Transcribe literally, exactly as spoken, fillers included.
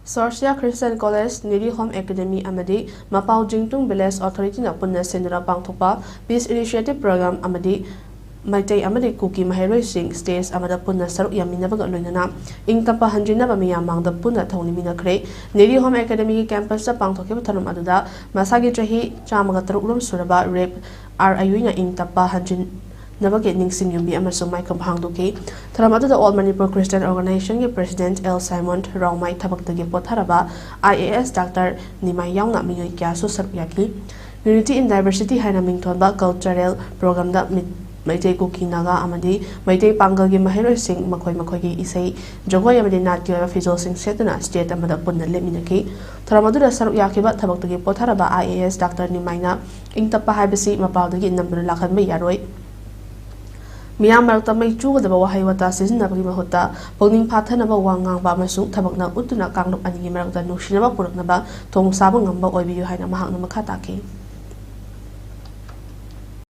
ꯁꯣꯔꯁꯤꯌꯥ Christian college, ꯅꯤꯔꯤ home academy ꯑꯃꯗꯤ ꯃꯄꯥꯎ ꯖꯤꯡꯇꯨꯡ village ꯑꯣꯊꯣꯔꯤꯇꯤꯅ ꯄꯨꯟꯅ ꯁꯤꯟꯗꯨꯅ ꯄꯥꯡꯊꯣꯛꯄ ꯄꯤꯁ ꯏꯅꯤꯁꯤꯌꯦꯇꯤꯚ ꯄ꯭ꯔꯣꯒ꯭ꯔꯥꯝ ꯑꯃꯗꯤ ꯃꯩꯇꯩ ꯑꯃꯗꯤ ꯀꯨꯀꯤ ꯃꯍꯩꯔꯣꯏꯁꯤꯡ ꯁ꯭ꯇꯦꯖ ꯑꯃꯗ ꯄꯨꯟꯅ ꯁꯔꯨꯛ ꯌꯥꯃꯤꯟꯅꯕꯒ ꯂꯣꯏꯅꯅ ꯏꯪ ꯇꯞꯄ ꯍꯟꯖꯤꯟꯅꯕ ꯃꯤꯌꯥꯝ ꯃꯥꯡꯗ ꯄꯨꯟꯅ ꯊꯧꯅꯤꯃꯤꯟꯅꯈ꯭ꯔꯦ꯫ ꯅꯤꯔꯤ ꯍꯣꯝ ꯑꯦꯀꯥꯗꯦꯃꯤꯒꯤ ꯀꯦꯝꯄꯁꯇ ꯄꯥꯡꯊꯣꯛꯈꯤꯕ ꯊꯧꯔꯝ ꯑꯗꯨꯗ ꯃꯁꯥꯒꯤ ꯆꯍꯤ ꯆꯥꯝꯃꯒ ꯇꯔꯨꯛ ꯂꯣꯝ ꯁꯨꯔꯕ ꯔꯦꯞ ꯑꯥꯔ ꯑꯌꯨꯏꯅ ꯏꯪ ꯇꯞꯄ ꯍꯟꯖꯤꯟꯅꯕꯒꯤ ꯅꯤꯡꯁꯤꯡ ꯌꯨꯝꯕꯤ ꯑꯃꯁꯨꯡ ꯃꯥꯏꯈꯨꯝ ꯍꯥꯡꯗꯣꯛꯈꯤ꯫ ꯊꯧꯔꯝ ꯑꯗꯨꯗ ꯑꯣꯜ ꯃꯅꯤꯄꯨꯔ ꯈ꯭ꯔꯤꯁꯇꯤꯌꯥꯟ ꯑꯣꯔꯒꯅꯥꯏꯖꯦꯁꯟꯒꯤ ꯄ꯭ꯔꯦꯁꯤꯗꯦꯟꯠ ꯑꯦꯜ ꯁꯥꯏꯃꯟ ꯔꯣꯡꯃꯥꯏ ꯊꯕꯛꯇꯒꯤ ꯄꯣꯊꯥꯔꯕ ꯑꯥꯏ ꯑꯦ ꯑꯦꯁ ꯗꯥꯛꯇꯔ ꯅꯤꯃꯥꯏ ꯌꯥꯎꯅ ꯃꯤꯑꯣꯏ ꯀꯌꯥꯁꯨ ꯁꯔꯨꯛ ꯌꯥꯈꯤ꯫ ꯌꯨꯅꯤꯇꯤ ꯏꯟ ꯗꯥꯏꯚꯔꯁꯤꯇꯤ ꯍꯥꯏꯅ ꯃꯤꯡꯊꯣꯟꯕ ꯀꯜꯆꯔꯦꯜ ꯄ꯭ꯔꯣꯒ꯭ꯔꯥꯝꯗ ꯃꯤ-, ꯃꯩꯇꯩ, ꯀꯨꯀꯤ, ꯅꯥꯒꯥ ꯑꯃꯗꯤ ꯃꯩꯇꯩ ꯄꯥꯡꯒꯜꯒꯤ ꯃꯍꯩꯔꯣꯏꯁꯤꯡ ꯃꯈꯣꯏ ꯃꯈꯣꯏꯒꯤ ꯏꯁꯩ, ꯖꯒꯣꯏ ꯑꯃꯗꯤ ꯅꯥꯠꯀꯤ ꯑꯣꯏꯕ ꯐꯤꯖꯣꯜꯁꯤꯡ ꯁꯦꯠꯇꯨꯅ ꯁ꯭ꯇꯦꯖ ꯑꯃꯗ ꯄꯨꯟꯅ ꯂꯦꯞꯃꯤꯟꯅꯈꯤ꯫ ꯊꯧꯔꯝ ꯑꯗꯨꯗ ꯁꯔꯨꯛ ꯌꯥꯈꯤꯕ ꯊꯕꯛꯇꯒꯤ ꯄꯣꯊꯥꯔꯕ ꯑꯥꯏ ꯑꯦ ꯑꯦꯁ ꯗꯥꯛꯇꯔ ꯅꯤꯃꯥꯏꯅ ꯏꯪ ꯇꯞꯄ ꯍꯥꯏꯕꯁꯤ ꯃꯄꯥꯟꯗꯒꯤ ꯅꯝꯗꯨꯅ ꯂꯥꯛꯍꯟꯕ ꯌꯥꯔꯣꯏ꯫ ꯃꯤꯌꯥꯝ ꯃꯔꯛꯇ ꯃꯩ ꯆꯨꯒꯗꯕ ꯋꯥꯍꯩ ꯋꯥꯇꯥ ꯁꯤꯖꯤꯟꯅꯕꯒꯤ ꯃꯍꯨꯠꯇ ꯄꯨꯛꯅꯤꯡ ꯐꯥꯊꯅꯕ ꯋꯥ ꯉꯥꯡꯕ ꯑꯃꯁꯨꯡ ꯊꯕꯛꯅ ꯎꯠꯇꯨꯅ ꯀꯥꯡꯂꯨꯞ ꯑꯅꯤꯒꯤ ꯃꯔꯛꯇ ꯅꯨꯡꯁꯤꯅꯕ ꯄꯨꯔꯛꯅꯕ ꯊꯣꯡ ꯁꯥꯕ ꯉꯝꯕ ꯑꯣꯏꯕꯤꯌꯨ ꯍꯥꯏꯅ ꯃꯍꯥꯛꯅ ꯃꯈꯥ ꯇꯥꯈꯤ꯫